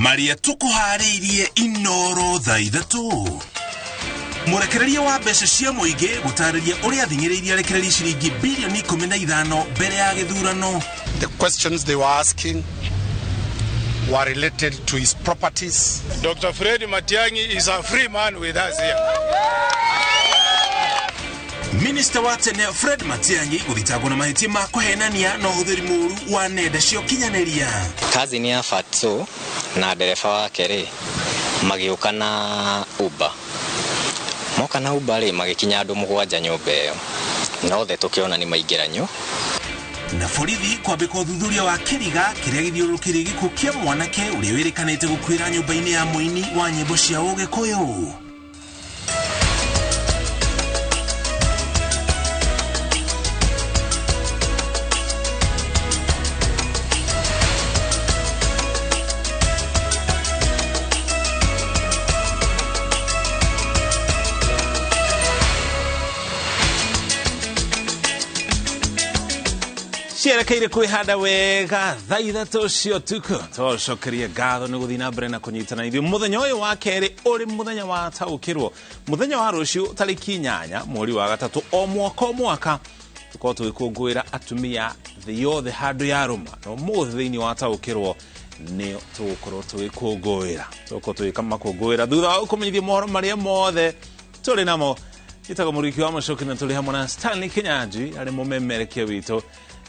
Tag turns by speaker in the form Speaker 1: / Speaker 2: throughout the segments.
Speaker 1: Marĩa tũkũharĩirie Inoro thaa 3. Mũrekereria wa mbeca cia mũingĩ gũtarĩria ũrĩa athing'ĩrĩirie arekereria ciringi bilioni 15 mbere ya gĩthurano.
Speaker 2: The questions they were asking were related to his properties.
Speaker 3: Dr. Fred Matiang'i is a free man with us here.
Speaker 1: Minister wa tene Fred Matiang'i gũthitangwo na mahĩtia ma kũhenania na ũhũthĩri mũũru wa nenda cia ũkinyanĩria.
Speaker 4: Cousin ya Fatso na ndereba wake rĩ magĩũka na Uber. Moka na Uber rĩ magĩkinya andũ 7 nyũmba ĩyo. Na othe tũkĩona nĩ maingĩra nyũ.
Speaker 1: Na borithi kwambĩka ũthuthuria wa kĩriga kĩrĩa gĩthiũrũrũkĩirie gĩkuũ kĩa mwanake ũrĩa wĩrĩkanĩte gũkuĩra nyũmba-inĩ ya mũini wa nyĩmbo cia Ũgĩkũyũ. Cierekeire kwĩhanda wega thaa 3 cia ũtukũ. Tũcokerie ngatho nĩ gũthiĩ na mbere na kũnyitana ithuĩ mũthenya ũyũ wa kerĩ ũrĩ mũthenya wa taũkĩrwo. Mũthenya wa rũciũ tarĩki 8 mweri wa 3 o mwaka o mwaka tũkorwo tũgĩkũngũĩra atumia thĩ yothe handũ ya rũma. Na ũmũthĩ thĩinĩ wa taũkĩrwo nĩ tũgũkorwo tũgĩkũngũĩra. Tũgũkorwo tũgĩka makũngũĩra thutha wa gũkũmenyithia mohoro marĩa mothe tũrĩ namo. Njĩtagwo Mũriki wa Mũcoki na tũrĩ hamwe na Stanley Kinyanjui arĩ mũmemerekia witũ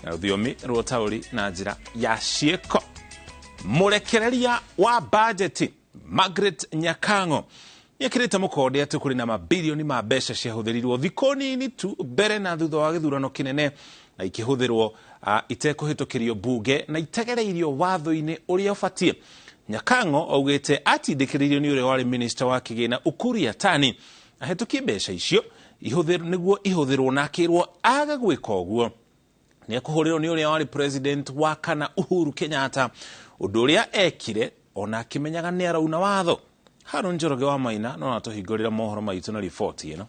Speaker 1: na rũthiomi rwa ũtaũri na njĩra ya ciĩko. Mũrekereria wa bajeti Margaret Nyakang'o nĩekĩrĩte mũkonde atĩ kũrĩ na mabilioni ma mbeca ciahũthĩrirwo thikũ nini tu mbere na thutha wa gĩthurano kĩnene na ikĩhũthĩrwo itekũhĩtũkĩrio mbunge na itegereirio watho-inĩ ũrĩa ũbatiĩ. Nyakang'o augĩte atindĩkĩrĩirio nĩ ũrĩa warĩ minista wa kĩgĩna Ukur Yatani ahĩtũkie mbeca icio nĩguo ihũthĩrwo na akĩrwo age gwĩka ũguo nĩ ekũhũrĩrwo nĩ ũrĩa warĩ president wa kana Uhuru Kenyatta, ũndũ ũrĩa ekire ona akĩmenyaga nĩ arauna watho. Harũn Njoroge wa Maina no atũhingũrĩra mohoro maitũ na riboti ĩno.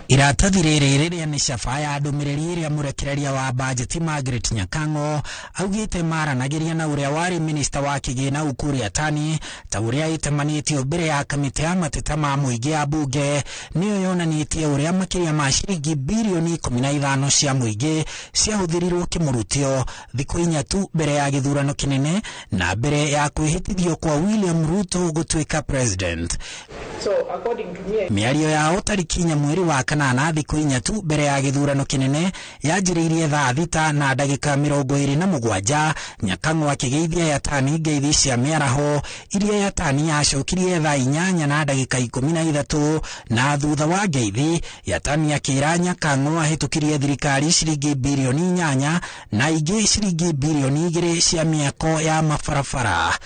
Speaker 5: Iratathi rĩrĩ rĩrĩa nĩ caba ya ndũmĩrĩri ĩrĩa mũrekereria wa bajeti Margaret Nyakang'o augĩte maranagĩria na ũrĩa warĩ minista wa kĩgĩna Ukur Yatani ta ũrĩa ĩtemanĩtio mbere ya kamĩtĩ ya mateta ma mũingĩ ya mbunge nĩyo yonanĩtie ũrĩa makĩria ma ciringi bilioni 15 cia mũingĩ ciahũthĩrirwo kĩmũrutio thikũ 4 tu mbere ya gĩthurano kĩnene na mbere ya kwĩhĩtithio kwa William Ruto gũtuĩka president.
Speaker 6: So, according to me,
Speaker 5: mĩario yao tarĩki 4 mweri wa 8 thikũ 4 tu mbere ya gĩthurano kĩnene yanjĩrĩirie thaa 6 na ndagĩka 27. Nyakang'o akĩgeithia Yatani ngeithi cia mĩaraho iria Yatani yacokirie thaa 8 na ndagĩka 13, na thutha wa ngeithi Yatani akĩra Nyakang'o ahĩtũkirie thirikari ciringi bilioni 8 na ingĩ ciringi bilioni 2 cia mĩako ya mabarabara.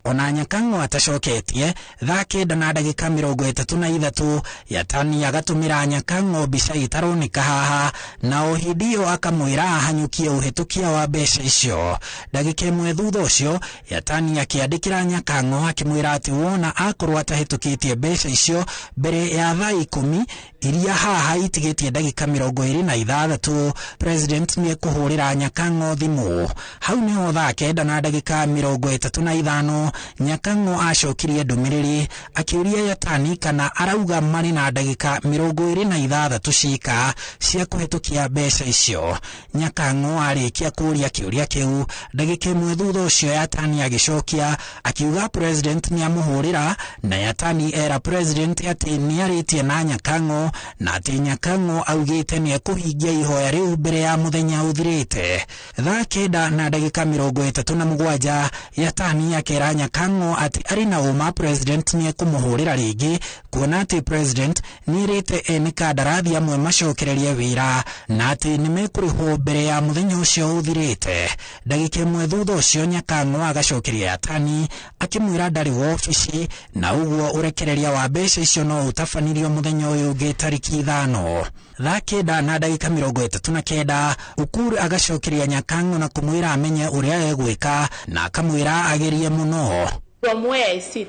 Speaker 5: Ona Nyakang'o atacoketie thaa 9 na ndagĩka 33 Yatani agatũmĩra Nyakang'o mbica ĩtaroneka haha na o hĩndĩ ĩyo akamwĩra ahanyũkie ũhĩtũkia wa mbeca icio. Ndagĩka 1 thutha ũcio Yatani akĩandĩkĩra Nyakang'o akĩmwĩra atĩ wona akorwo atahĩtũkĩtie mbeca icio mbere ya thaa 10 iria haha itigĩtie ndagĩka 26 president nĩekũhũrĩra Nyakang'o thimũ. Hau nĩho thaa 9 na ndagĩka 35 Nyakang'o acokirie ndũmĩrĩri akĩũria Yatani kana arauga marĩ na ndagĩka 26 cika cia kũhĩtũkia mbeca icio. Nyakang'o arĩkia kũũria kĩũria kĩu ndagĩka 1 thutha ũcio Yatani agĩcokia akiuga president nĩamũhũrĩra na Yatani era president atĩ nĩarĩtie na Nyakang'o na atĩ Nyakang'o augĩte nĩekũhingia ihoya rĩu mbere ya mũthenya ũthirĩte. Thaa 9 na ndagĩka 37 Yatani akĩra Nyakang'o atĩ arĩ na ũma president nĩekũmũhũrĩra rĩngĩ kuona atĩ president nĩerĩte ene kandarathi amwe macokererie wĩra na atĩ nĩmekũrĩhwo mbere ya mũthenya ũcio ũthirĩte. Ndagĩka 1 thutha ũcio Nyakang'o agacokeria Yatani akĩmwĩra ndarĩ wobici na ũguo ũrekereria wa mbeca icio no ũtabanirio mũthenya ũyũ ũngĩ tarĩki 5. Thaa 9 na ndagĩka 39 Ukur agacokeria Nyakang'o na kũmwĩra amenye ũrĩa egwĩka na akamwĩra agerie mũno.
Speaker 6: From where I sit,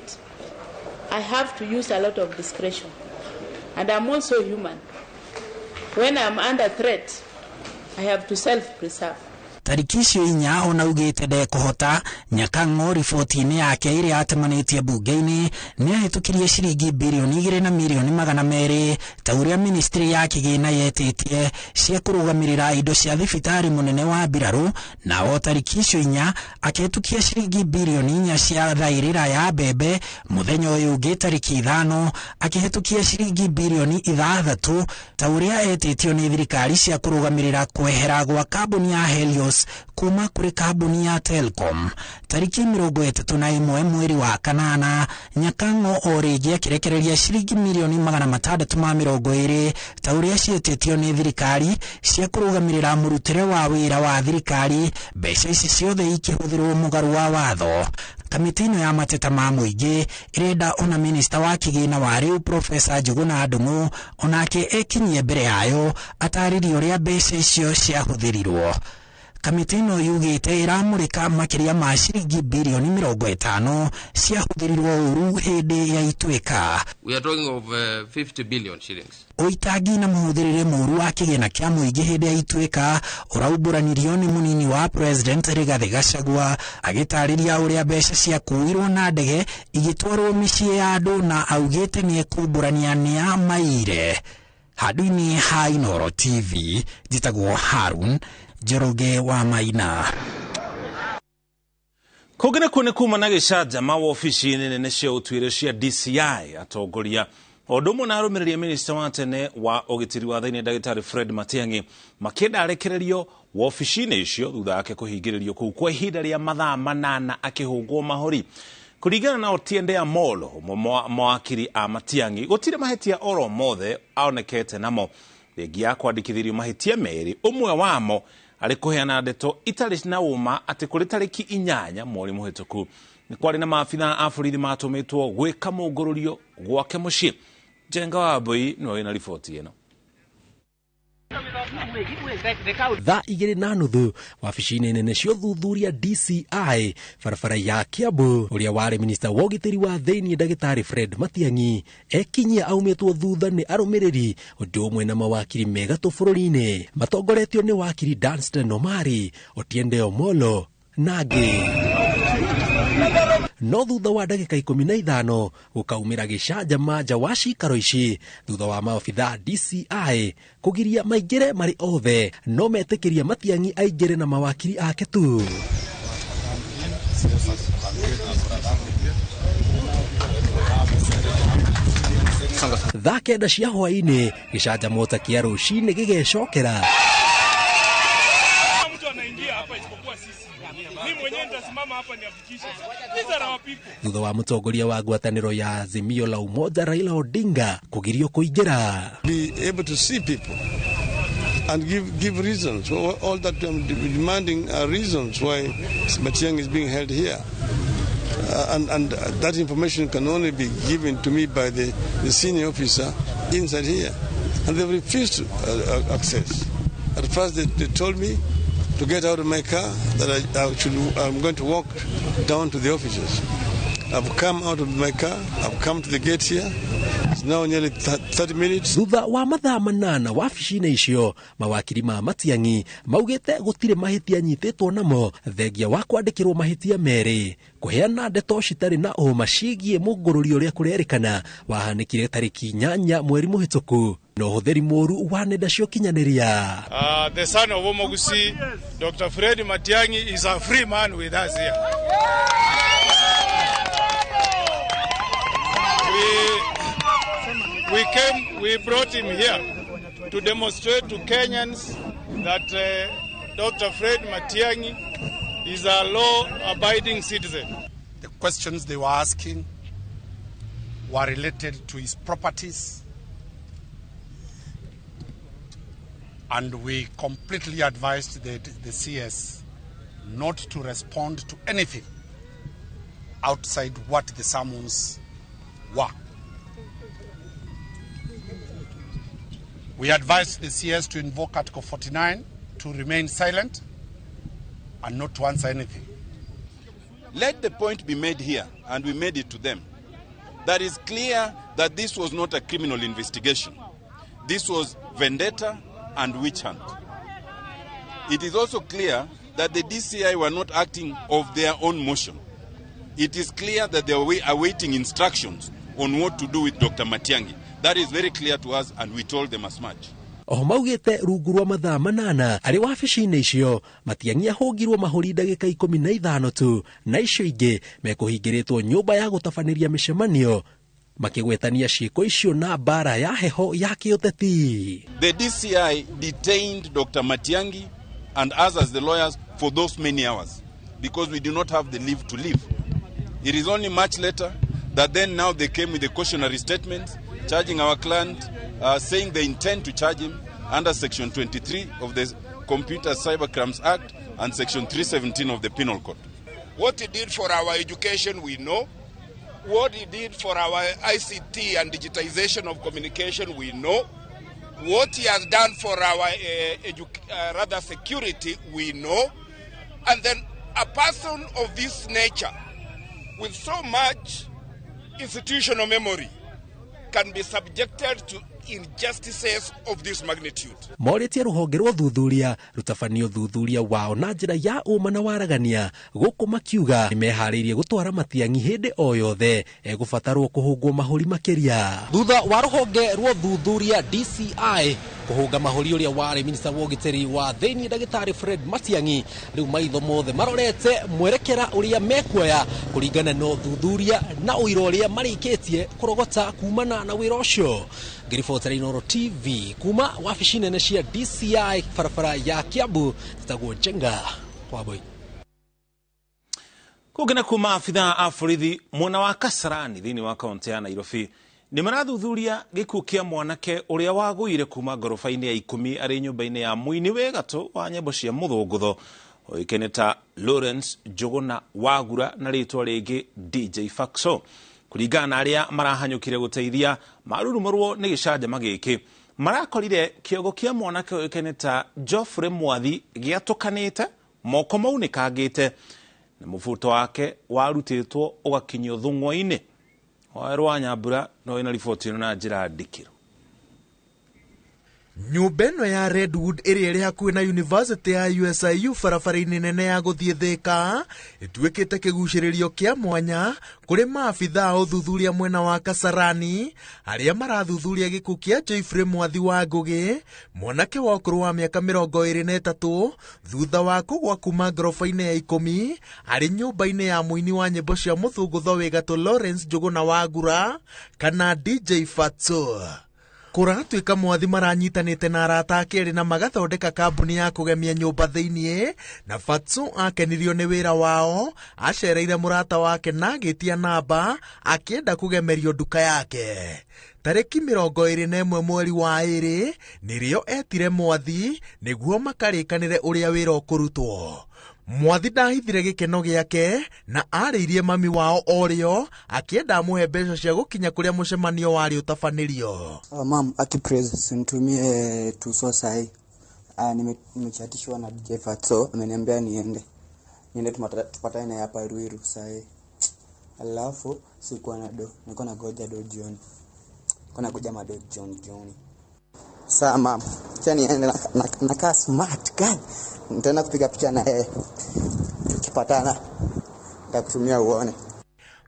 Speaker 6: I have to use a lot of discretion. And I'm also human. When I'm under threat, I have to self-preserve.
Speaker 5: Tarĩki icio inya ona augĩte ndekũhota. Nyakang'o riboti-inĩ yake ĩrĩa atemanĩtie mbunge-inĩ nĩahĩtũkirie ciringi birioni 2 na mirioni 200 ta ũrĩa ministry ya kĩgĩna yetĩtie cia kũrũgamĩrĩra indo cia thibitarĩ mũnene wa mbirarũ, na o tarĩki icio inya akĩhĩtũkia ciringi birioni 4 cia thaĩrĩra ya mbembe. Mũthenya ũyũ ũngĩ tarĩki 5 akĩhĩtũkia ciringi birioni 6 ta ũrĩa etĩtio nĩ thirikari cia kũrũgamĩrĩra kwehera gwa kambuni ya Helios kuma kũrĩ kambuni ya Telcom. Tarĩki 31 mweri wa kanana, Nyakang'o o rĩngĩ akĩrekereria ciringi mirioni 620 ta ũrĩa ciĩtĩtio nĩ thirikari cia kũrũgamĩrĩra mũrutĩre wa wĩra wa thirikari, mbeca ici ciothe ikĩhũthĩrwo mũgarũ wa watho. Kamĩtĩ ĩno ya mateta ma mũingĩ ĩrenda ona minista wa kĩgĩna wa rĩu Profesa Njuguna Ndung'u onake ekinyie mbere yayo atarĩrie ũrĩa mbeca icio ciahũthĩrirwo. Kamĩtĩ ĩno yugĩte ĩramũrĩka makĩria ma ciringi birioni 50 ciahũthĩrirwo ũru hĩndĩ ya Ituĩka.
Speaker 7: We are talking of 50 billion shillings.
Speaker 5: Ũitangi na mũhũthĩrĩre mũru wa kĩgĩna kĩa mũingĩ hĩndĩ ya Ituĩka ũraumbũranirio nĩ mũnini wa president Rigathĩ Gachagua agĩtarĩria ũrĩa mbeca ciakuirwo na ndege igĩtwarwo mĩciĩ ya andũ, na augĩte nĩ ekumbũrania nĩa maire. Handũ-inĩ ha Inooro TV, njĩtagwo Harun Njoroge wa Maina.
Speaker 1: Kũngĩ nakuo nĩ kuma na gĩcanjama wobici-inĩ nene cia ũtuĩria cia DCI, atongoria o ũndũ ũmwe na arũmĩrĩri a minista wa tene wa ũgitĩri wa thĩinĩ ndagĩtarĩ Fred Matiang'i makĩenda arekererio wobici-inĩ icio thutha wake kũhingĩrĩrio kũu kwa ihinda rĩa mathaa 8 akĩhũngwo mahũri. Kũringana na Otiende Amollo, ũmwe wa mawakiri a Matiang'i, gũtirĩ mahĩtia oro mothe aonekete namo thengia ya kwandĩkithĩrio mahĩtia merĩ, ũmwe wamo arĩ kũheana ndeto itarĩ na ũma atĩ kũrĩ tarĩki 8 mweri mũhĩtũku nĩ kwarĩ na maabitha a borithi matũmĩtwo gwĩka mũngũrũrio gwake mũciĩ. Njenga wa Mbui nĩwe wĩna riboti ĩno.
Speaker 8: Thaa 2:30 wabici-inĩ nene cia ũthuthuria DCI barabara ya Kiambu, ũrĩa warĩ minista wa ũgitĩri wa thĩinĩ ndagĩtarĩ Fred Matiang'i ekinyia aumĩtwo thutha nĩ arũmĩrĩri ũndũ ũmwe na mawakiri megatũ bũrũri-inĩ matongoretio nĩ wakiri Danstan Omari, Otiende Omolo na angĩ. No thutha wa ndagĩka 15 gũkaumĩra gĩcanjama nja wa cikaro ici thutha wa maobitha DCI kũgiria maingĩre marĩ othe, no metĩkĩria Matiang'i aingĩre na mawakiri ake tu. Thaa 9 cia hwaĩ-inĩ gĩcanjama ta kĩa rũcinĩ gĩgecokera.
Speaker 3: Mtu anaingia hapa isipokuwa sisi. Mimi mwenyewe nitasimama hapa nihakikishe. These are our people.
Speaker 8: Thutha wa mũtongoria wa ngwatanĩro ya Azimio la Umoja Raila Odinga kũgirio kũingĩra.
Speaker 9: Be able to see people and give reasons. All that I'm demanding are reasons why Matiang'i is being held here. And that information can only be given to me by the senior officer inside here. And they've refused access. At first they told me to get out of my car, that I'm going to walk down to the offices. I've come out of my car, I've come to the gate here. It's now nearly 30 minutes.
Speaker 8: Thutha wa mathaa 8 wabici-inĩ icio, mawakiri ma Matiang'i maugĩte gũtirĩ mahĩtia anyitĩtwo namo thengia wa kwandĩkĩrwo mahĩtia merĩ, kũheana ndeto citarĩ na ũma ciĩgiĩ mũngũrũri ũrĩa kũrerĩkana wahanĩkire tarĩki 8 mweri mũhĩtũku na ũhũthĩri mũru wa nenda cia ũkinyanĩria.
Speaker 3: The son of Omogusi, Dr. Fred Matiang'i, is a free man with us here. We brought him here to demonstrate to Kenyans that Dr. Fred Matiang'i is a law-abiding citizen.
Speaker 2: The questions they were asking were related to his properties, and we completely advised the CS not to respond to anything outside what the summons were. We advised the CS to invoke Article 49 to remain silent and not to answer anything.
Speaker 10: Let the point be made here, and we made it to them, that is clear that this was not a criminal investigation. This was vendetta and witch hunt. It is also clear that the DCI were not acting of their own motion. It is clear that they were awaiting instructions on what to do with Dr. Matiang'i. That is very clear to us, and we told them as much.
Speaker 8: Oho maugĩte rungu rwa mathaa 8 arĩ wabici-inĩ icio Matiang'i ahũngirwo mahũri ndagĩka 15 tu, na icio ingĩ mekũhingĩrĩtwo nyũmba ya gũtabanĩria mĩcemanio makĩgwetania ciĩko icio na mbara ya heho ya kĩũteti.
Speaker 10: The DCI detained Dr. Matiang'i and us as the lawyers for those many hours because we do not have the leave to leave. It is only much later that then now they came with the cautionary statements charging our client, saying they intend to charge him under Section 23 of the Computer Cybercrimes Act and Section 317 of the Penal Code.
Speaker 11: What he did for our education, we know. What he did for our ICT and digitization of communication, we know. What he has done for our rather security, we know. And then a person of this nature, with so much institutional memory, can be subjected to injustices of this magnitude.
Speaker 8: Morĩtie rũhonge rwa ũthuthuria rũtabanie ũthuthuria wao na njĩra ya ũma na waragania, gũkũ makiuga nĩmeharĩirie gũtwara Matiang'i hĩndĩ o yothe egũbatarwo kũhũngwo mahũri makĩria. Thutha wa rũhonge rwa ũthuthuria DCI kũhũnga mahũri ũrĩa warĩ minista wa ũgitĩri wa thĩinĩ ndagĩtarĩ Fred Matiang'i, rĩu maitho mothe marorete mwerekera ũrĩa mekuoya kũringana na ũthuthuria na ũira ũrĩa marĩkĩtie kũrogota kumana na wĩra ũcio. Ngĩribotera Inooro TV kuma wabici nene cia DCI barabara ya Kiambu, njĩtagwo Njenga Wambui.
Speaker 1: Kũngĩ na kuma abithaa a borithi mwena wa Kasarani thĩinĩ wa kaunti ya Nairobi nĩ marathuthuria gĩkuũ kĩa mwanake ũrĩa wagũire kuma ngoroba-inĩ ya 10 arĩ nyũmba-inĩ ya mũini wĩ gatũ wa nyĩmbo cia mũthũngũtho ũĩkaine ta Lawrence Njũgũna Wagura na rĩtwa rĩngĩ DJ Faxo. Kũringana na arĩa marahanyũkire gũteithia marurumũrwo nĩ gĩcanjama gĩkĩ, marakorire kĩongo kĩa mwanake ũĩkaine ta Geoffrey Mwathi gĩatũkanĩte, moko maunĩkangĩte na mũbuto wake warutĩtwo ũgakinyio thũng'wa-inĩ. Wawerũ wa Nyambura no ĩna riboti ĩno na njĩra ndikĩru.
Speaker 12: Nyũmba ĩno ya Redwood ĩrĩa ĩrĩ hakuhĩ na University ya USIU barabara-inĩ nene ya gũthiĩ Thĩka ĩtuĩkĩte kĩgucĩrĩrio kĩa mwanya kũrĩ maabithaa a ũthuthuria mwena wa Kasarani arĩa marathuthuria gĩkuũ kĩa Geoffrey Mwathi wa Ngũgĩ, mwanake wa ũkũrũ wa mĩaka 23, thutha wa kũgwa kuma ngoroba-inĩ ya 10 arĩ nyũmba-inĩ ya mũini wa nyĩmbo cia mũthũngũtho wĩ gatũ Lawrence Njũgũna Wagura kana DJ Fatso. Kũratuĩka Mwathi maranyitanĩte na arata ake erĩ na magathondeka kambuni ya kũgemia nyũmba thĩiniĩ, na Fatso akenirio nĩ wĩra wao, acereire mũrata wake na agĩtia namba akĩenda kũgemerio nduka yake. Tarĩki 21 mweri wa 2 nĩrĩo etire Mwathi nĩguo makarĩkanĩre ũrĩa wĩra ũkũrutwo. Mwathi ndahithire gĩkeno gĩake na arĩirie mami wao orĩo akĩenda amũhe mbeca cia gũkinya kũrĩa mũcemanio warĩ ũtabanĩrio.
Speaker 13: Mam, ati praise sinitumie tuso sahi. Nimechatishwa na DJ Fatso, ameniambia niende tupatane naye hapa Ruiru sahi. Alafu sikuwa na do, nilikuwa nagoja do jioni. Nilikuwa nagoja mado jioni. Sawa mam, acha niende nakaa smart guy. Nitaenda kupiga picha na yeye. Tukipatana nitakutumia uone.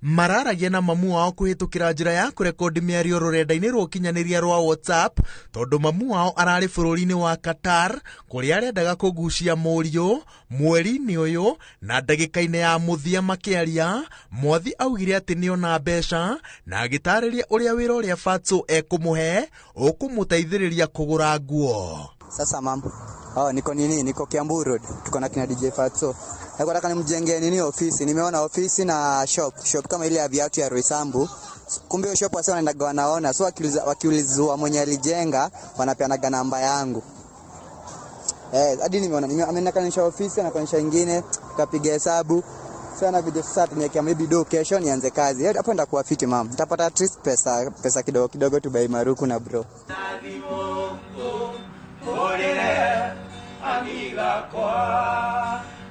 Speaker 12: Mararagia na mamu wao kũhĩtũkĩra njĩra ya kũrekodi mĩario rũrenda-inĩ rwa ũkinyanĩria rwa WhatsApp tondũ mamu wao ararĩ bũrũri-inĩ wa Qatar kũrĩa arendaga kũgucia mũriũ mweri-inĩ ũyũ, na ndagĩka-inĩ ya mũthia makĩaria Mwathi augire atĩ nĩona mbeca na agĩtarĩria ũrĩa wĩra ũrĩa Fatso ekũmũhe ũkũmũteithĩrĩria kũgũra nguo.
Speaker 13: Sasa mam, niko nini, niko Kiambu Road, tuko na kina DJ Fatso. Nataka nimjengee nini ofisi, nimeona ofisi na shop kama ile ya viatu ya Roysambu. Kumbe hiyo shop wasa wanaenda wanaona, so wakiulizwa mwenye alijenga wanapeana namba yangu. Hadi nimeona amenakanisha ofisi na kanisha nyingine, tukapiga hesabu. Sana video sasa tuniwekea maybe do kesho nianze kazi. Hapo ndakuwa fiti mam. Nitapata at least pesa kidogo kidogo tu buy maruku na bro.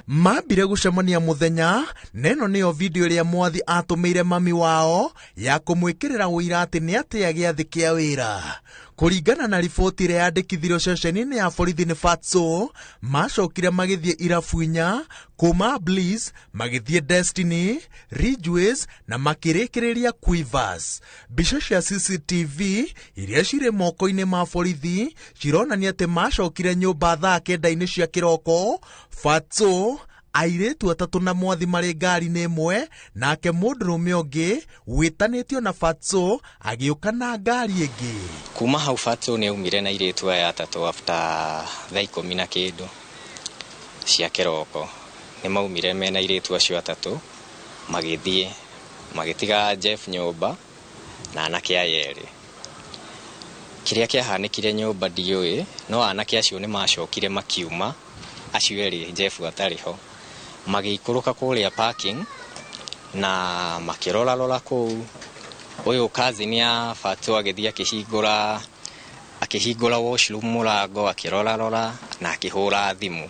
Speaker 12: Mambire gũcemania mũthenya neno nĩyo video ĩrĩa Mwathi atũmĩire mami wao ya kũmwĩkĩrĩra ũira atĩ nĩatĩa gĩathĩ kĩa wĩra. Kũringana na riboti ĩrĩa yandĩkithirio ceceni-inĩ ya borithi nĩ Fatso, macokire magĩthiĩ irabu inya kuma Bliss magĩthiĩ Destiny, Ridgeways na makĩrĩkĩrĩria Quivers. Mbica cia CCTV iria cirĩ moko-inĩ ma borithi cironania atĩ macokire nyũmba thaa 9 cia kĩroko. Fatso, airĩtu atatũ na mwathi marĩ ngari-inĩ ĩmwe, nake mũndũrũme ũngĩ wĩtanĩtio na Fatso agĩũka na ngari ĩngĩ.
Speaker 4: Kuma hau Fatso nĩ aumire na airĩtu aya atatũ after thaa 10 na kĩndũ cia kĩroko. Nĩ maumire mena airĩtu acio atatũ magĩthiĩ magĩtiga Jeff nyũmba na anake aya erĩ. Kĩrĩa kĩahanĩkire nyũmba ndiũĩ, no anake acio nĩ macokire makiuma, acio erĩ Jeff atarĩ ho, magĩikũrũka kũrĩa parking na makĩrorarora kũu. Ũyũ cousin ya Fatso agĩthiĩ akĩhingũra washroom mũrango, akĩrorarora na akĩhũra thimũ.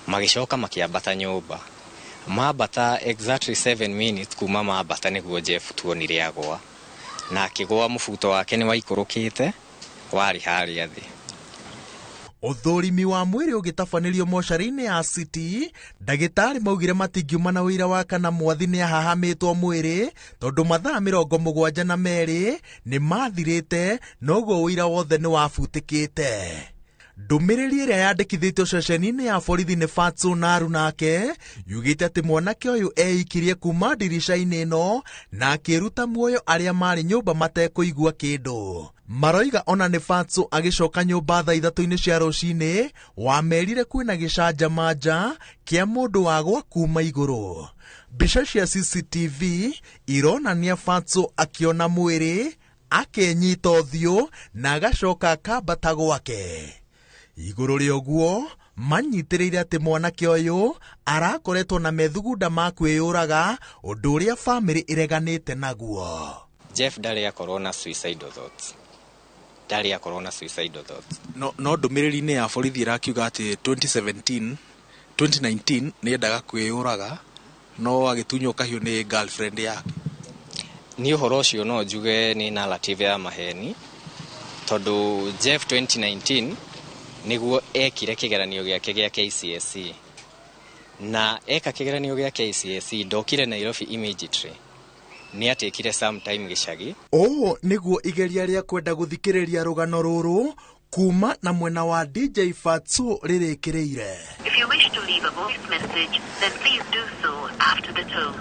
Speaker 4: Magĩcoka makĩambata nyũmba. Mambata exactly 7 minutes kuma mambata nĩguo Jeff tuonire agwa, na akĩgwa mũbuto wake nĩ waikũrũkĩte warĩ harĩa thĩ.
Speaker 12: Ũthũrimi wa mwĩrĩ ũgĩtabanĩrio mocarĩ-inĩ ya City, ndagĩtarĩ maugire matingiuma na ũira wa kana mwathi nĩ ahahamĩtwo mwĩrĩ tondũ mathaa 72 nĩ mathirĩte, noguo ũira wothe nĩ wabutĩkĩte. Ndũmĩrĩri ĩrĩa yandĩkithĩtio ceceni-inĩ ya borithi nĩ Fatso na arunake yugĩte atĩ mwanake ũyũ eikirie kuma ndirica-inĩ ĩno na akĩruta muoyo arĩa marĩ nyũmba matekũigua kĩndũ. Maroiga ona nĩ Fatso agĩcoka nyũmba thaa 3 cia rũcinĩ wamerire kwĩna gĩcanjama nja kĩa mũndũ wagwa kuma igũrũ. Mbica cia CCTV ironania Fatso akĩona mwĩrĩ akenyita ũthiũ na agacoka akambata gwake. Igũrũ rĩa ũguo manyitĩrĩire atĩ mwanake ũyũ arakoretwo na methugunda ma kwĩyũraga, ũndũ ũrĩa bamĩrĩ ĩreganĩte naguo.
Speaker 4: Jeff ndarĩ akorwo na suicidal thoughts. Ndarĩ akorwo na suicidal thoughts.
Speaker 14: No ndũmĩrĩri-inĩ ya borithi ĩrakiuga atĩ 2019 nĩendaga kwĩyũraga no agĩtunywo kahiũ nĩ girlfriend yake.
Speaker 4: Niĩ ũhoro ũcio no njuge nĩ narrative ya maheni, tondũ Jeff 2019 nĩguo ekire kĩgeranio gĩake gĩa KCSE, na eka kĩgeranio gĩa KCSE ndokire Nairobi immediately, nĩ atekire some time gĩcagi.
Speaker 12: Ũũ nĩguo igeria rĩa kwenda gũthikĩrĩria rũgano rũrũ kuma na mwena wa DJ Fatso rĩrĩkĩrĩire.
Speaker 15: If you wish to leave a voice message, then please do so after the tone.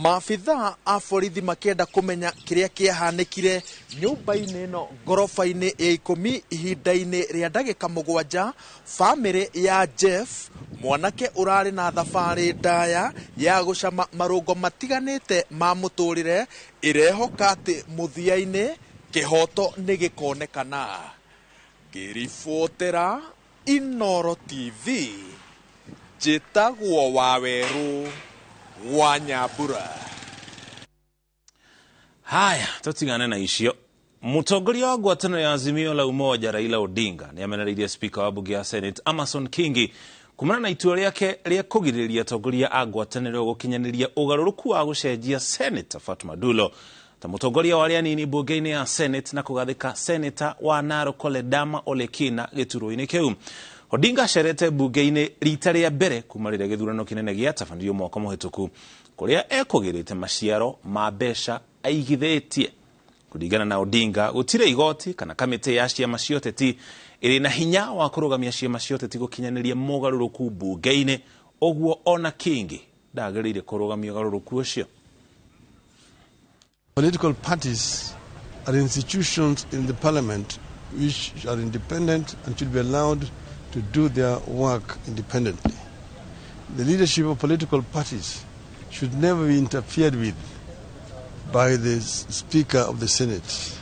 Speaker 12: Maabithaa a borithi makĩenda kũmenya kĩrĩa kĩahanĩkire nyũmba-inĩ ĩno ngoroba-inĩ ya 10 ihinda-inĩ rĩa ndagĩka 7. Bamĩrĩ ya Jeff, mwanake ũrarĩ na thabarĩ ndaya ya gũcama marũngo matiganĩte ma mũtũrĩre, ĩrehoka atĩ mũthia-inĩ kĩhoto nĩ gĩkonekana. Ngĩribotera Inooro TV, njĩtagwo Wawerũ wa Nyambura.
Speaker 1: Haya, tutigane na icio. Mũtongoria wa ngwatanĩro ya Azimio la Umoja Raila Odinga nĩ amenereirie Speaker wa bunge ya Senate Amason Kingi kumana na itua rĩake rĩa kũgirĩrĩria atongoria a ngwatanĩro gũkinyanĩria ũgarũrũku wa gũcenjia Senator Fatuma Dulo ta mũtongoria wa arĩa anini bunge-inĩ ya Senate na kũgathĩka Senator wa Narok Ledama Olekina gĩturwa-inĩ kĩu. Odinga acerete bunge-inĩ rita rĩa mbere kuma rĩrĩa gĩthurano kĩnene gĩatabanirio mwaka mũhĩtũku, kũrĩa ekũgĩrĩte maciaro ma mbeca aigithĩtie. Kũringana na Odinga, gũtirĩ igoti kana kamĩtĩ ya ciama cia ũteti ĩrĩ na hinya wa kũrũgamia ciama cia ũteti gũkinyanĩria mogarũrũku bunge-inĩ, ũguo ona Kingi ndagĩrĩire kũrũgamia ũgarũrũku ũcio.
Speaker 9: Political parties are institutions in the parliament which are independent and should be allowed to do their work independently. The leadership of political parties should never be interfered with by the Speaker of the Senate.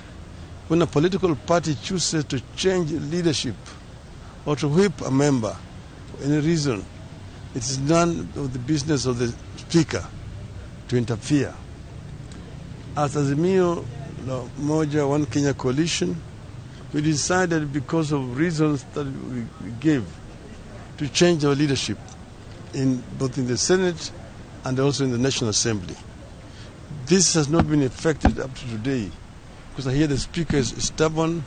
Speaker 9: When a political party chooses to change leadership or to whip a member for any reason, it is none of the business of the Speaker to interfere. As Azimio La Umoja One Kenya Coalition, we decided, because of reasons that we gave, to change our leadership in both in the Senate and also in the National Assembly. This has not been effected up to today, because I hear the Speaker is stubborn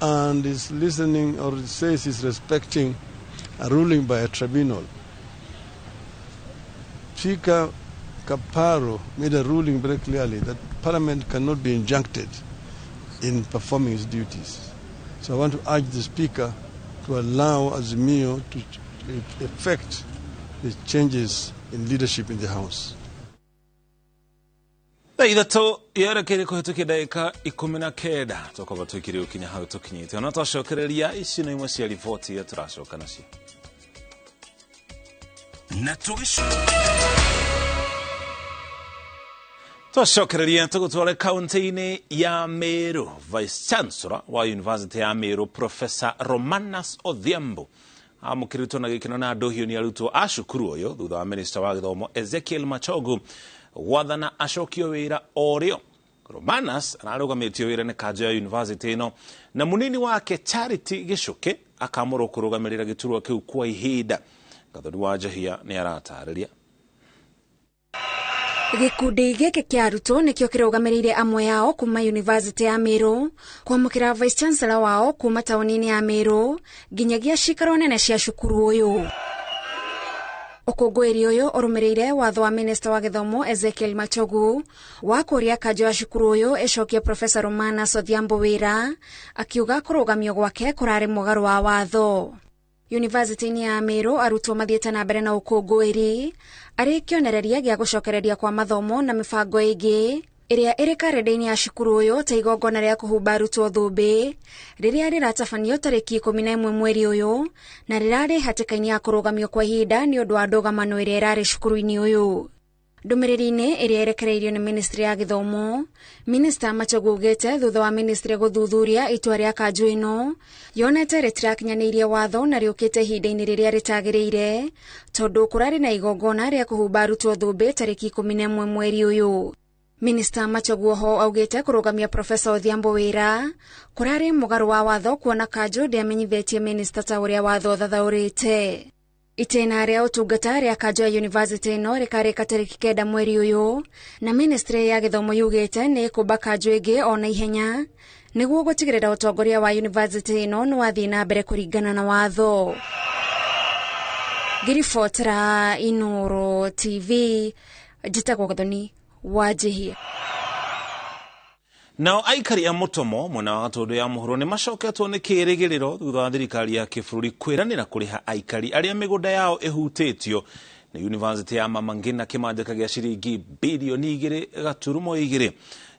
Speaker 9: and is listening or says he's respecting a ruling by a tribunal. Speaker Kaparo made a ruling very clearly that Parliament cannot be injuncted in performing its duties. So I want to urge the Speaker to allow Azimio to effect the changes in leadership in the House.
Speaker 1: Thaa ithatũ yerekeire kũhĩtũkia ndagĩka 19 tũkorwo tũkĩrĩ ũkinya hau tũkinyĩte ona twacokereria ici nĩ imwe cia riboti iria tũracoka nacio na twacokereria tũgũtware kaunti-inĩ ya Meru. Vice Chancellor wa University ya Meru Professor Romanus Odhiambo amũkĩrĩtwo na gĩkeno na ndũhiũ nĩ arutwo a cukuru ũyũ thutha wa Minister wa gĩthomo Ezekiel Machogu gwathana acokio wĩra o rĩo. Romanus ararũgamĩtio wĩra nĩ kanjũ ya university ĩno na mũnini wake Charity Gĩcũkĩ akamũrwo kũrũgamĩrĩra gĩturwa kĩu kwa ihinda. Gathoni wa Njahia nĩ aratarĩria.
Speaker 16: Gĩkundi gĩkĩ kĩa arutwo nĩkĩo kĩrũgamĩrĩire amwe ao kuma University ya Meru kwamũkĩra Vice Chancellor wao kuma taũni-inĩ ya Meru nginyagia cikaro nene cia cukuru ũyũ. Ũkũngũĩri ũyũ ũrũmĩrĩire watho wa Minister wa gĩthomo Ezekiel Machogu wa kũria kanjũ ya cukuru ũyũ ĩcokie Professor Romanus Odhiambo wĩra, akiuga kũrũgamio gwake kũrarĩ mũgarũ wa watho. University-inĩ ya Meru arutwo mathiĩte na mbere na ũkũngũĩri arĩ kĩonereria gĩa gũcokereria kwa mathomo na mĩbango ĩngĩ ĩrĩa ĩrĩ karenda-inĩ ya cukuru ũyũ ta igongona rĩa kũhumba arutwo thũmbĩ rĩrĩa rĩratabanio tarĩki 11 mweri ũyũ na rĩrarĩ hatĩka-inĩ ya kũrũgamio kwa ihinda nĩ ũndũ wa ndũgamano ĩrĩa ĩrarĩ cukuru-inĩ ũyũ. Ndũmĩrĩri-inĩ ĩrĩa ĩrekereirio nĩ Ministry ya Gĩthomo, Minister Machogu augĩte thutha wa ministry gũthuthuria itua rĩa kanjũ ĩno yonete rĩtirakinyanĩirie watho na rĩũkĩte ihinda-inĩ rĩrĩa rĩtagĩrĩire tondũ kũrarĩ na igongona rĩa kũhumba arutwo thũmbĩ tarĩki 11 mweri ũyũ. Minister Machogu oho augĩte kũrũgamia Professor Odhiambo wĩra kũrarĩ mũgarũ wa watho kuona kanjũ ndĩamenyithĩtie minister ta ũrĩa watho ũthathaũrĩte. Itĩna rĩa ũtungata rĩa kanjũ ya university ĩno rĩkarĩka tarĩki 9 mweri ũyũ na ministry ya gĩthomo yugĩte nĩ ĩkũmba kanjũ ĩngĩ o na ihenya nĩguo gũtigĩrĩra ũtongoria wa university ĩno nĩ wathiĩ na mbere kũringana na watho. Ngĩribotera Inoro TV, njĩtagwo Gathoni wa Njihia.
Speaker 1: Nao aikari a Mũtomo mwena wa Gatũndũ ya mũhuro nĩ macoketwo nĩ kĩĩrĩgĩrĩro thutha wa thirikari ya kĩbũrũri kwĩranĩra kũrĩha aikari arĩa mĩgũnda yao ĩhutĩtio nĩ University ya Mama Ngina kĩmanjĩka gĩa ciringi bilioni 2.2.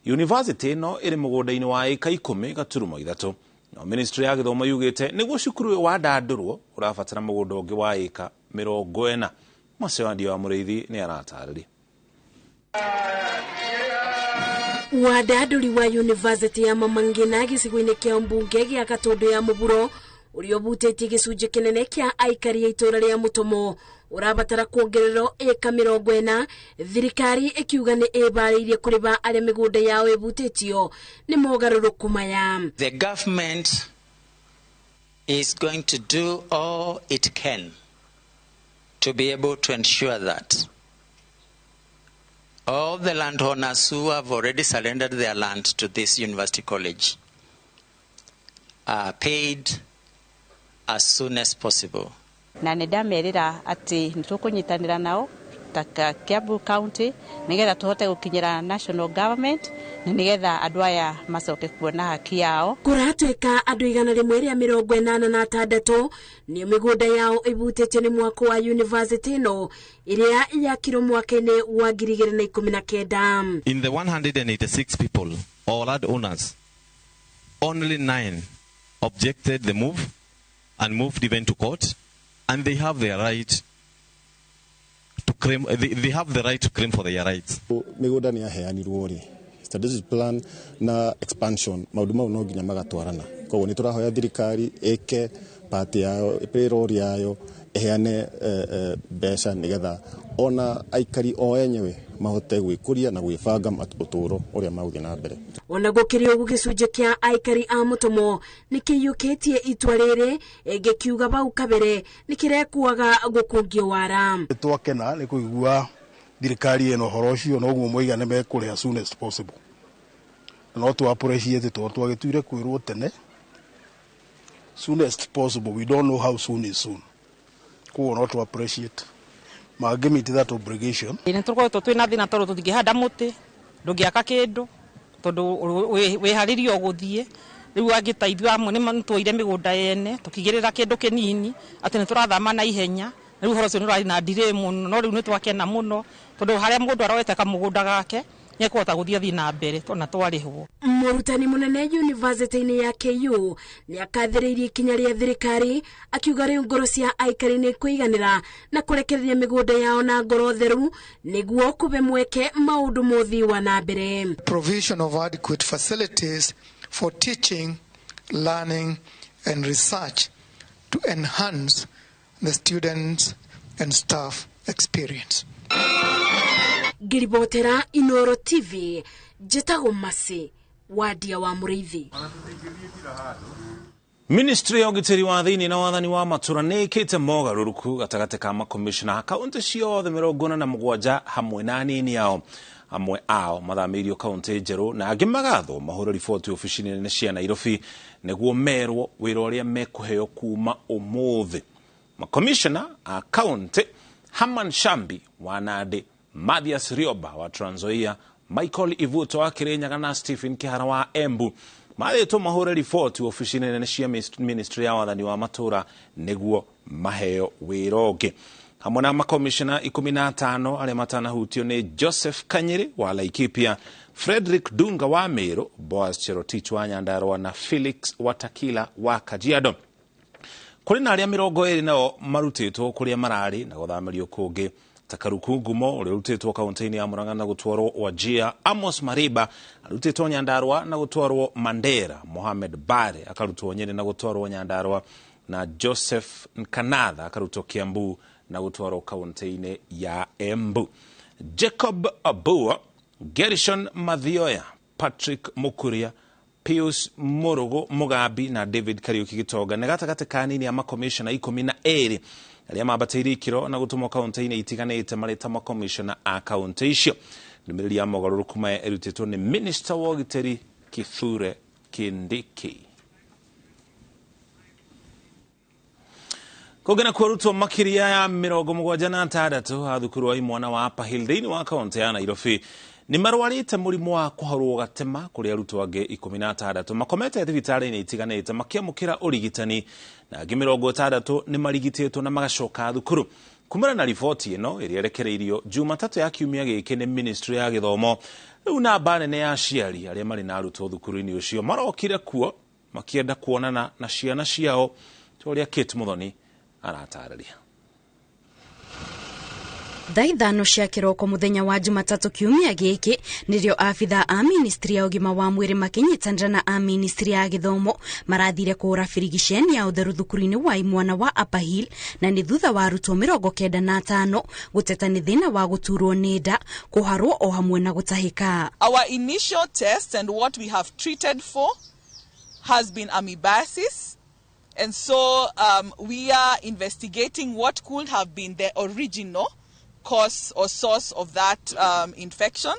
Speaker 1: University ĩno ĩrĩ mũgũnda-inĩ wa ĩka 10.3. No Ministry ya gĩthomo yugĩte nĩguo cukuru ũyũ wandandũrwo ũrabatara mũgũnda ũngĩ wa ĩka 40. Macewandio wa Mũrĩithi nĩ aratarĩria.
Speaker 17: Wandandũri wa University ya Mama Ngina gĩcigo-inĩ kĩa mbunge gĩa Gatũndũ ya mũhuro ũrĩa ũbutĩtie gĩcunjĩ kĩnene kĩa aikari a itũũra rĩa Mũtomo ũrabatara kuongererwo ĩka 40, thirikari ĩkiuga nĩ ĩbarĩirie kũrĩha arĩa mĩgũnda yao ĩbutĩtio nĩ mogarũrũku maya.
Speaker 18: The government is going to do all it can to be able to ensure that all the landowners who have already surrendered their land to this university college are paid as soon as possible.
Speaker 6: Na nĩ ndamerĩra atĩ nĩ tũkũnyitanĩra nao ta Kiambu County nĩgetha tũhote gũkinyĩra national government na nĩgetha andũ aya macoke kuona haki yao.
Speaker 17: Kũratuĩka andũ 186 nĩo mĩgũnda yao ĩbutĩtio nĩ mwako wa university ĩno ĩrĩa yakirwo mwaka-inĩ wa 2019.
Speaker 19: In the 186 people or land owners, only 9 objected the move and moved even to court, and they have their right to claim, they have the right to claim for their rights.
Speaker 20: Mĩgũnda nĩ yaheanirwo rĩ, strategic plan na expansion maũndũ mau no nginya magatwarana. Koguo nĩ tũrahoya thirikari ĩke part yayo, ĩpay yayo, ĩheane mbeca nĩgetha ona aikari o enyewe mahote gwĩkũria na gwĩbanga ũtũũro ũrĩa magũthiĩ na mbere.
Speaker 17: Ona gũkĩrĩ ũguo gĩcunjĩ kĩa aikari a Mũtomo nĩ kĩiyũkĩtie itua rĩrĩ gĩkiuga bau kabere nĩ kĩrekuaga gũkũngio wara.
Speaker 21: Twakena nĩ kũigua thirikari ĩno ũhoro ũcio noguo moiga nĩ mekũrĩha as soon as possible. No tũ appreciate tondũ twagĩtuire kwĩrwo tene Soonest possible, we don't know how soon is soon. Koguo no to appreciate mangĩ that obligation.
Speaker 7: Nĩ tũkoretwo twĩna thĩna tondũ tũtingĩhanda mũtĩ, ndũngĩaka kĩndũ tondũ wĩharĩrio gũthiĩ. Rĩu angĩteithio amwe nĩ twoire mĩgũnda yene tũkĩgĩrĩra kĩndũ kĩnini atĩ nĩ tũrathama na ihenya. Rĩu ũhoro ũcio nĩ ũrarĩ na delay mũno, no rĩu nĩ twakena mũno tondũ harĩa mũndũ aroete kamũgũnda gake nĩekũhota gũthiĩ athiĩ na mbere tona twarĩhwo.
Speaker 17: Mũrutani mũnene yunivasĩtĩ-inĩ ya KU nĩ akathĩrĩirie ikinya rĩa thirikari akiuga rĩu ngoro cia aikari nĩ kũiganĩra na kũrekereria mĩgũnda yao na ngoro theru nĩguo kũbe mweke maũndũ mothii wa na mbere.
Speaker 22: Provision of adequate facilities for teaching, learning and research to enhance the students and staff experience.
Speaker 17: Ngiribotera Inoro TV, njĩtagwo Masi Wadia wa Mũrĩithi.
Speaker 1: Ministry ya ũgitĩri wa thĩinĩ na wathani wa matũra nĩ ĩkĩte mogarũrũku gatagatĩ ka makomishona kaũntĩ ciothe 47 hamwe na anini ao. Amwe ao mathamĩirio kaũntĩ njerũ na angĩ magathwo mahũre riboti obici nene cia Nairobi nĩguo merwo wĩra ũrĩa mekũheo kuma ũmũthĩ. Makomishona a kaũntĩ Herman Shambi wa Nandi, Mathias Rioba wa Trans Nzoia, Michael Ivuto wa Kirinyaga na Stephen Kihara wa Embu mathĩtwo mahũre riboti obici nene cia Ministry ya wathani wa matũra nĩguo maheo wĩra ũngĩ. Hamwe na makomishona 15 arĩa matanahutio nĩ Joseph Kanyiri wa Laikipia, Frederick Dunga wa Meru, Boaz Cherotich wa Nyandarua na Felix Watakila wa Kajiado. Kũrĩ na arĩa 20 nao marutĩtwo kũrĩa mararĩ na gũthamĩrio kũngĩ ta Karuku Ngumo ũrĩa ũrutĩtwo kaũntĩ-inĩ ya Murang'a na gũtwarwo Wajir, Amos Mariba arutĩtwo Nyandarua na gũtwarwo Mandera, Mohamed Bare akarutwo Nyeri na gũtwarwo Nyandarua na Joseph Nkanatha akarutwo Kiambu na gũtwarwo kaũntĩ-inĩ ya Embu. Jacob Abua, Gershon Mathioya, Patrick Mukuria, Pius Murugo Mugabi na David Kariuki Gitonga nĩ gatagatĩ ka anini a makomishona 12 arĩa mambatĩirie ikĩro na gũtũmwo kaũntĩ-inĩ itiganĩte marĩ ta makomishona a kaũntĩ icio. Ndũmĩrĩri ya mogarũrũku maya ĩrutĩtwo nĩ Minister wa ũgitĩri Kithure Kindiki. Kũngĩ nakuo arutwo makĩria ya 76 a thukuru wa imwana wa Upper Hill thĩinĩ wa kaũntĩ ya Nairobi nĩ marwarĩte mũrimũ wa kũharwo gatema kũrĩ arutwo angĩ 16 makomete thibitarĩ-inĩ itiganĩte makĩamũkĩra ũrigitani na angĩ 60 nĩ marigitĩtwo na magacoka thukuru. Kumana na riboti ĩno ĩrĩa ĩrekereirio Jumatatũ ya kiumia gĩkĩ nĩ Ministry ya Gĩthomo, rĩu namba nene ya aciari arĩa marĩ na arutwo thukuru-inĩ ũcio marokire kuo makĩenda kuonana na ciana ciao ta ũrĩa Kate Muthoni aratarĩria.
Speaker 16: Thaa 5 cia kĩroko mũthenya wa Jumatatũ kiumia gĩkĩ nĩrĩo abithaa a Ministry ya ũgima wa mwĩrĩ makĩnyitanĩra na a Ministry ya Gĩthomo marathire kũhũra birigiceni ya ũtheru thukuru-inĩ wa imwana wa Upper Hill na nĩ thutha wa arutwo 95 gũteta nĩ thĩna wa gũturwo nĩ nda, kũharwo o hamwe na gũtahĩka.
Speaker 23: Our initial test and what we have treated for has been amoebiasis. And so we are investigating what could have been the original cause or source of that infection.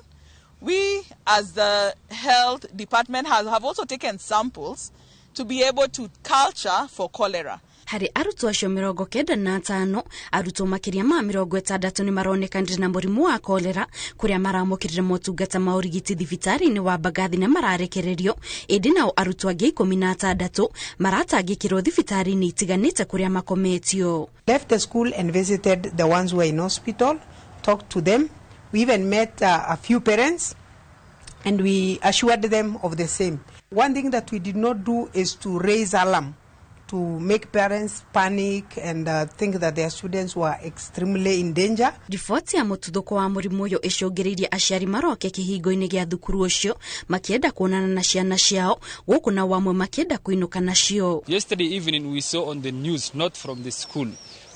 Speaker 23: We, as the health department, have also taken samples to be able to culture for cholera.
Speaker 16: Harĩ arutwo acio 95 arutwo makĩria ma 60 nĩ maronekanire na mũrimũ wa kolera kũrĩa maramũkĩrire motungata ma ũrigiti thibitarĩ-inĩ wa Mbagathi na mararekererio, ĩndĩ nao arutwo angĩ 16 maratangĩkĩrwo thibitarĩ-inĩ itiganĩte kũrĩa makometio.
Speaker 24: Left the school and visited the ones who were in hospital, talked to them. We even met a few parents and we assured them of the same. One thing that we did not do is to raise alarm, to make parents panic and think that their students were extremely in danger.
Speaker 16: Riboti ya mũtuthũko wa mũrimũ ũyũ ĩcũngĩrĩirie aciari maroke kĩhingo-inĩ gĩa thukuru ũcio makĩenda kuonana na ciana ciao gũkũ na wamwe makĩenda kũinũka nacio.
Speaker 25: Yesterday evening we saw on the news, not from the school,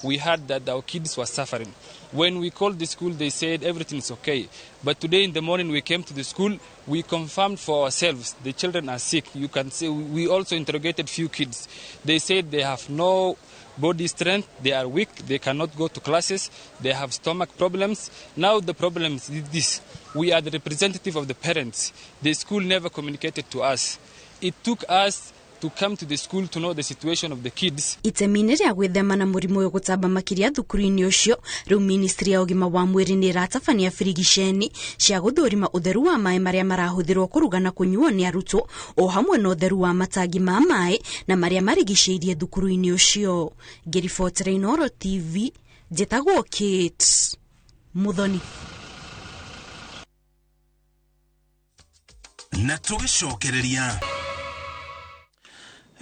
Speaker 25: we heard that our kids were suffering. When we called the school, they said everything is okay. But today in the morning we came to the school, we confirmed for ourselves the children are sick. You can see we also interrogated few kids. They said they have no body strength, they are weak, they cannot go to classes, they have stomach problems. Now the problem is this: we are the representative of the parents. The school never communicated to us. It took us to come to the school to know the situation of the kids.
Speaker 2: Itemi-inĩ rĩa gwĩthema na mũrimũ ũyũ gũtamba makĩria thukuru-inĩ ũcio, rĩu ministry ya ũgima wa mwĩrĩ nĩ ĩratabania birigiceni cia gũthũrima ũtheru wa maĩ marĩa marahũthĩrwo kũruga na kũnyuo nĩ arutwo, o hamwe na ũtheru wa matangi ma maĩ na marĩa marigicĩirie thukuru-inĩ ũcio. Ngĩribotera Inooro TV, njĩtagwo Kate Muthoni.
Speaker 1: Na tũgĩcokereria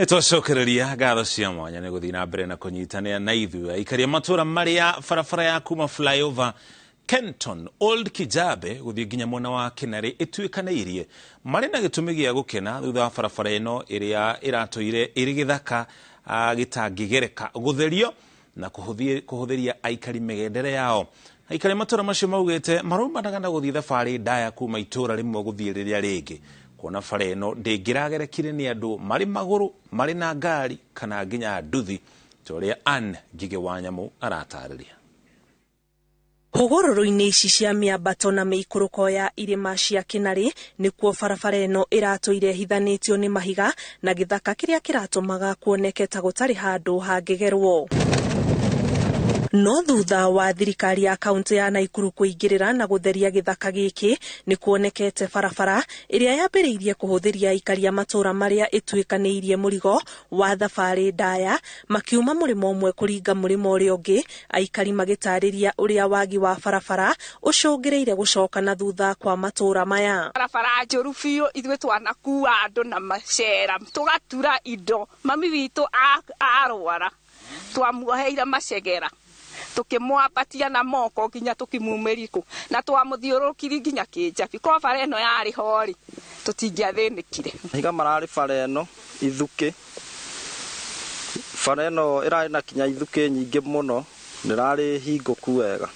Speaker 1: twacokereria ngatho cia mwanya nĩ gũthiĩ na mbere na kũnyitanĩra na ithuĩ aikaria matũra marĩa barabara ya kuma flyover Kenton Old Kijabe gũthiĩ nginya mwena wa Kĩnarĩ ĩtuĩkanĩirie marĩ na gĩtũmi gĩa gũkena thutha wa barabara ĩno ĩrĩa ĩratũire ĩrĩ gĩthaka gĩtangĩgereka gũtherio na kũhũthĩria aikari mĩgendere yao. Aikari matũra macio maugĩte maraumanaga na gũthiĩ thabarĩ ndaya kuma itũra rĩmwe gũthiĩ rĩrĩa rĩngĩ, kuona bara ĩno ndĩngĩragerekire nĩ andũ marĩ magũrũ, marĩ na ngari kana nginya nduthi, ta ũrĩa Ann Ngigĩ wa Nyamũ aratarĩria.
Speaker 3: Hũgũrũrũ-inĩ ici cia mĩambato na mĩikũrũko ya irĩma cia Kĩnarĩ nĩkuo barabara ĩno ĩratũire ĩhithanĩtio nĩ mahiga na gĩthaka kĩrĩa kĩratũmaga kuoneke ta gũtarĩ handũ hangĩgerwo. No thutha wa thirikari ya kaunti ya Naikuru kũingĩrĩra na gũtheria gĩthaka gĩkĩ, nĩ kuonekete barabara ĩrĩa yambĩrĩirie kũhũthĩria aikari a matũra marĩa ĩtuĩkanĩirie mũrigo wa thabarĩ ndaya makiuma mũrĩmo ũmwe kũringa mũrĩmo ũrĩa ũngĩ, aikari magĩtarĩria ũrĩa wagi wa barabara ũcũngĩrĩire gũcoka na thutha kwa matũra maya.
Speaker 5: Barabara njũru biũ, ithuĩ twanakua andũ na macera tũgatura indo, mami witũ arwara twamuoheire macegera tukimwambatia na moko nginya tukimumeria kũ na twamũthiũrũrũkirie nginya Kĩnjabi. Korwo bara ĩno yarĩ ho rĩ, tũtingĩathĩnĩkire.
Speaker 10: Mahiga mararĩ bara ĩno ithukĩ, bara ĩno ĩrarĩ na kinya ithukĩ nyingĩ mũno, ndĩrarĩ hingũku wega,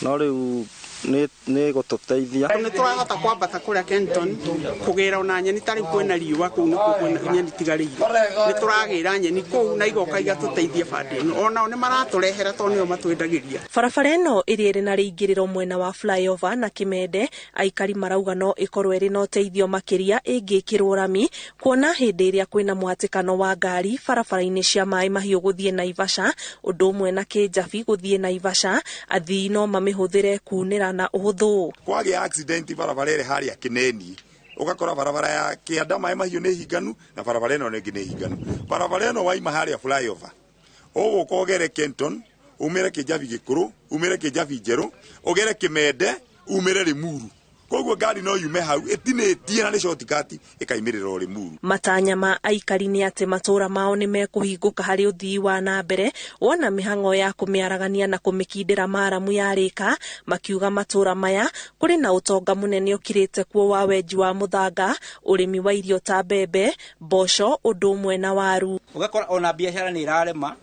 Speaker 10: no rĩu nĩ gũtũteithia.
Speaker 11: Nĩ tũrahota kwambata kũrĩa Kenton kũgĩra ona nyeni, ta rĩu kwĩna riũa kũu nĩkuo kwĩna nyeni tigarĩire, nĩ tũragĩra nyeni kũu na igoka igatũteithia bande ĩno, onao nĩ maratũrehera tondũ nĩo matwendagĩria.
Speaker 3: Barabara ĩno ĩrĩa ĩrĩ na rĩingĩrĩro mwena wa flyover na Kĩmende, aikari marauga no ĩkorwo ĩrĩ na ũteithio makĩria ĩngĩkĩrwo rami, kuona hĩndĩ ĩrĩa kwĩna mũhatĩkano wa ngari barabara-inĩ cia Maĩ Mahiũ gũthiĩ Naivasha, ũndũ ũmwe na Kĩnjabi gũthiĩ Naivasha, athii no mamĩhũthĩre kunĩra na ũhũthũ.
Speaker 26: Kwagĩa accident barabara ĩrĩ harĩa Kĩneni, ũgakora barabara ya Kĩanda Maĩ Mahiũ nĩ hinganu na barabara ĩno nĩngĩ nĩ hinganu. Barabara ĩno waima harĩa flyover, ũgũka ũgere Kenton, umĩre Kĩnjabi gĩkũrũ, umĩre Kĩnjabi njerũ, ũgere Kĩmende, umĩre Rĩmuru. Koguo ngari no yume hau ĩtinĩtie na nĩ shortcut ĩkaimĩrĩra o Rĩmuru.
Speaker 3: Matanya ma aikari nĩ atĩ matũra mao nĩ mekũhingũka harĩ ũthii wa na mbere wona mĩhang'o ya kũmĩaragania na kũmĩkindĩra maramu yarĩka, makiuga matũra maya kũrĩ na ũtonga mũnene ũkirĩte kuo wa wenji wa mũthanga, ũrĩmi wa irio ta mbembe, mboco, ũndũ ũmwe na waru.
Speaker 27: Ũgakora ona biacara nĩ ĩrarema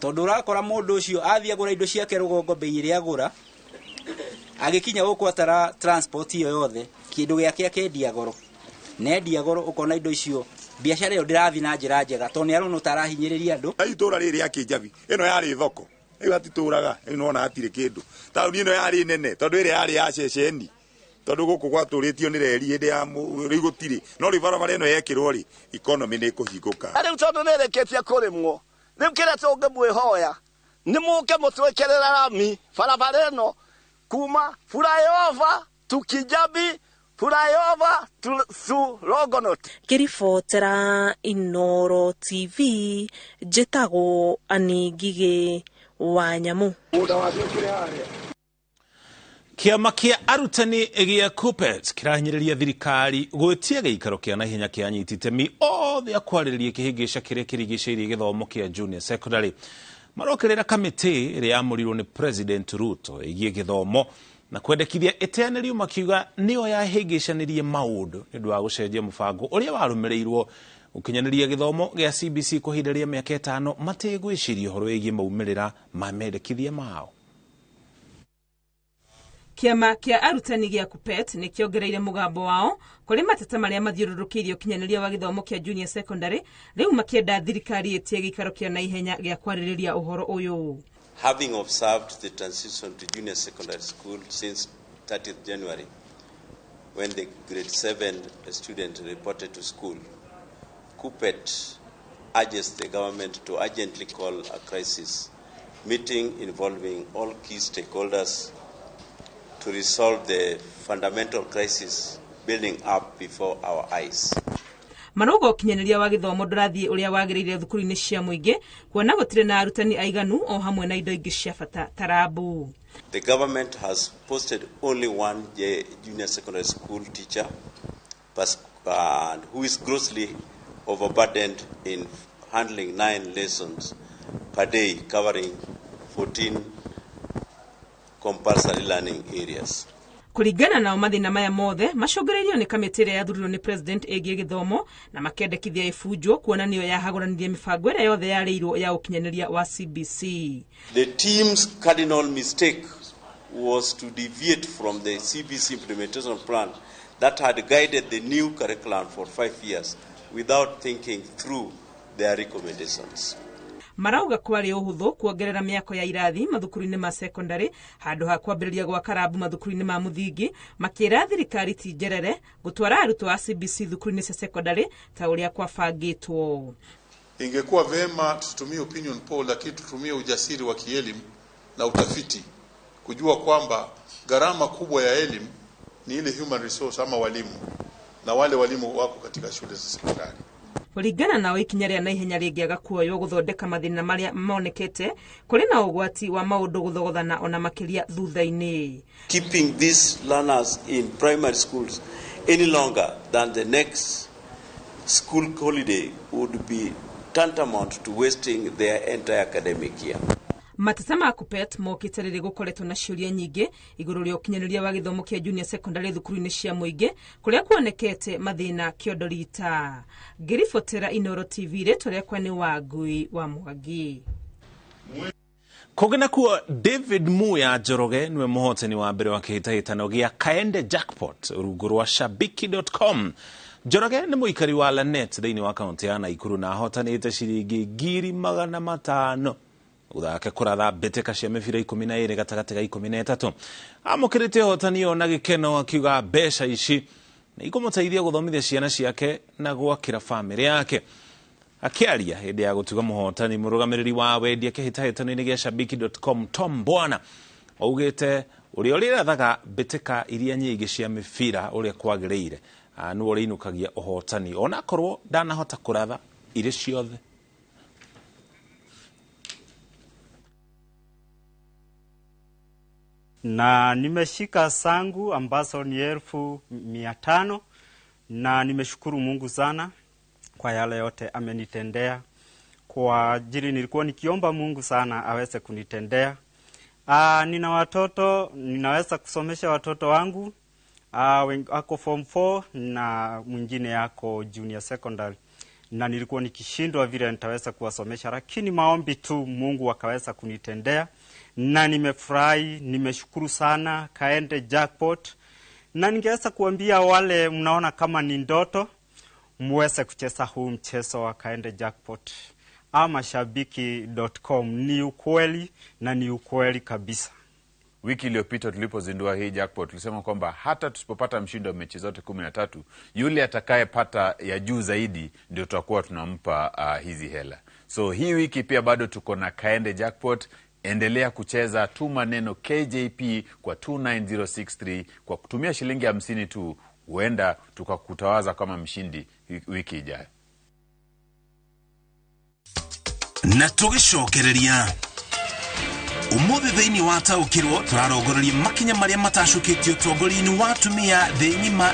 Speaker 27: tondũ ũrakora mũndũ ũcio athiĩ agũra indo ciake rũgongo bei ĩrĩa agũra, agĩkinya gũkũ atara transport ĩyo yothe, kĩndũ gĩake akendia goro, nendia goro, ũkona indo icio biacara ĩyo ndĩrathiĩ na njĩra njega tondũ nĩ arona ũtarahinyĩrĩria andũ.
Speaker 26: Itũra rĩrĩ rĩa Kĩnjabi ĩno yarĩ thoko, rĩu hatitũraga, rĩu nĩwona hatirĩ kĩndũ. Taũni ĩno yarĩ nene tondũ ĩrĩa yarĩ ya ceceni, tondũ gũkũ gwatũrĩtio nĩ reri hĩndĩ ya rĩu gũtirĩ, no rĩu barabara ĩno yekĩrwo rĩ, economy nĩ ĩkũhingũka.
Speaker 28: Rĩu tondũ nĩ ĩrĩkĩtie kũrĩmwo, rĩu kĩrĩa tũngĩmwĩhoya nĩ mũke mũtwĩkĩrĩre rami barabara ĩno kuma flyover to Kijabi, flyover to Longonot.
Speaker 3: Ngĩribotera Inooro TV, njĩtagwo Ann Ngigĩ wa Nyamũ.
Speaker 1: Kĩama kĩa arutani gĩa KUPPET kĩrahinyĩrĩria thirikari gwĩtia gĩikaro kĩa naihenya kĩa anyiti itemi othe a kwarĩrĩria kĩhĩngĩca kĩrĩa kĩrigicĩirie gĩthomo kĩa junior secondary. Marokĩrĩra kamĩtĩ ĩrĩa yamũrirwo nĩ President Ruto ĩgiĩ gĩthomo na kwendekithia ĩteanĩrio, makiuga nĩyo yahĩngĩcanĩrie maũndũ nĩ ũndũ wa gũcenjia mũbango ũrĩa warũmĩrĩirwo gũkinyanĩria gĩthomo gĩa CBC kwa ihinda rĩa mĩaka 5 mategwĩciria ũhoro wĩgiĩ maumĩrĩra ma mendekithia mao.
Speaker 29: Kĩama kĩa arutani gĩa KUPPET nĩ kĩongereire mũgambo wao kũrĩ mateta marĩa mathiũrũrũkĩirie ũkinyanĩria wa gĩthomo kĩa junior secondary, rĩu makĩenda thirikari ĩtie gĩikaro kĩa naihenya gĩa kwarĩrĩria ũhoro ũyũ.
Speaker 30: Having observed the transition to junior secondary school since 30th January, when the grade 7 student reported to school, KUPPET urges the government to urgently call a crisis meeting involving all key stakeholders to resolve the fundamental crisis building up before our eyes.
Speaker 29: Marauga ũkinyanĩria wa gĩthomo ndũrathiĩ ũrĩa wagĩrĩire thukuru-inĩ cia mũingĩ kuona gũtirĩ na arutani aiganu o hamwe na indo ingĩ cia bata ta rabu.
Speaker 30: The government has posted only one junior secondary school teacher who is grossly overburdened in handling 9 lessons per day, covering 14 compulsory learning areas.
Speaker 29: Kũringana nao mathĩna maya mothe macũngĩrĩirio nĩ kamĩtĩ ĩrĩa yathurirwo nĩ president ĩgiĩ gĩthomo na makendekithia ĩbunjwo kuona nĩyo yahagũranirie mĩbango ĩrĩa yothe yarĩirwo ya ũkinyanĩria wa CBC.
Speaker 30: The team's cardinal mistake was to deviate from the CBC implementation plan that had guided the new curriculum for 5 years without thinking through their recommendations.
Speaker 29: Marauga kwarĩ ũhũthũ kuongerera mĩako ya irathi mathukuru-inĩ ma secondary handũ ha kwambĩrĩria gwaka rabu mathukuru-inĩ ma mũthingi, makĩra thirikari ti njerere gũtwara arutwo a CBC thukuru-inĩ cia secondary ta ũrĩa kwabangĩtwo.
Speaker 4: Ingekuwa vema tutumie opinion poll, lakini tutumie ujasiri wa kielimu na utafiti kujua kwamba gharama kubwa ya elimu ni ile human resource ama walimu, na wale walimu wako katika shule za sekondari.
Speaker 29: Kũringana nao ikinya rĩa naihenya rĩngĩaga kuoywo gũthondeka mathĩna marĩa monekete kũrĩ na ũgwati wa maũndũ gũthogothana ona makĩria thutha-inĩ.
Speaker 30: Keeping these learners in primary schools any longer than the next school holiday would be tantamount to wasting their entire academic year.
Speaker 29: Mateta ma Kuppet mokĩte rĩrĩ gũkoretwo na ciũria nyingĩ igũrũ rĩa ũkinyanĩria wa gĩthomo kĩa junior secondary thukuru-inĩ cia mũingĩ kũrĩa kuonekete mathĩna kĩondo rita. Ngĩribotera Inooro TV, rĩtwa rĩakwa nĩ Wangui wa Mwangi.
Speaker 1: Kũngĩ nakuo David Muya Njoroge nĩwe mũhotani wa mbere wa kĩhĩtahĩtano gĩa Kaende Jackpot rungu rwa shabiki.com. Njoroge nĩ mũikari wa Lanet thĩinĩ wa kaunti ya Naikuru na ahotanĩte ciringi 500,000 uthake kũratha mbĩtĩka cia mĩbira 12 gatagatĩ ga 13. Amũkĩrĩte ũhotani ũyũ na gĩkeno akiuga mbeca ici nĩ ikũmũteithia gũthomithia ciana ciake na gwakĩra bamĩrĩ yake. Akĩaria hĩndĩ ya gũtuga mũhotani, mũrũgamĩrĩri wa wendia kĩhĩtahĩtano-inĩ gĩa shabiki.com Tom Bwana augĩte ũrĩa ũrĩrathaga mbĩtĩka iria nyingĩ cia mĩbira ũrĩa kwagĩrĩire nĩwe ũrĩinũkagia ũhotani onakorwo ndanahota kũratha irĩ ciothe.
Speaker 6: Na nimeshika sangu ambazo ni 500,000 na nimeshukuru Mungu sana kwa yale yote amenitendea. Kwa ajili nilikuwa nikiomba Mungu sana aweze kunitendea. Nina watoto, ninaweza kusomesha watoto wangu. Ako form 4 na mwingine ako junior secondary. Na nilikuwa nikishindwa vile nitaweza kuwasomesha, lakini maombi tu Mungu akaweza kunitendea. Na nimefurahi, nimeshukuru sana Kaende Jackpot. Na ningeweza kuambia wale mnaona kama ni ndoto, muweze kucheza huu mchezo wa Kaende Jackpot ama shabiki.com. Ni ukweli na ni ukweli kabisa.
Speaker 8: Wiki iliyopita tulipozindua hii jackpot tulisema kwamba hata tusipopata mshindi wa mechi zote 13, yule atakayepata ya juu zaidi ndio tutakuwa tunampa hizi hela. So hii wiki pia bado tuko na Kaende Jackpot. Endelea kucheza, tuma neno KJP kwa 29063 kwa kutumia shilingi 50 tu, huenda tukakutawaza kama mshindi wiki ijayo.
Speaker 1: Na tũgĩcokereria ũmũthĩ thĩinĩ wa taũkĩrwo tũrarongoreria makinya marĩa matacũkĩtio ũtongoria-inĩ wa atumia thĩ ng'ima.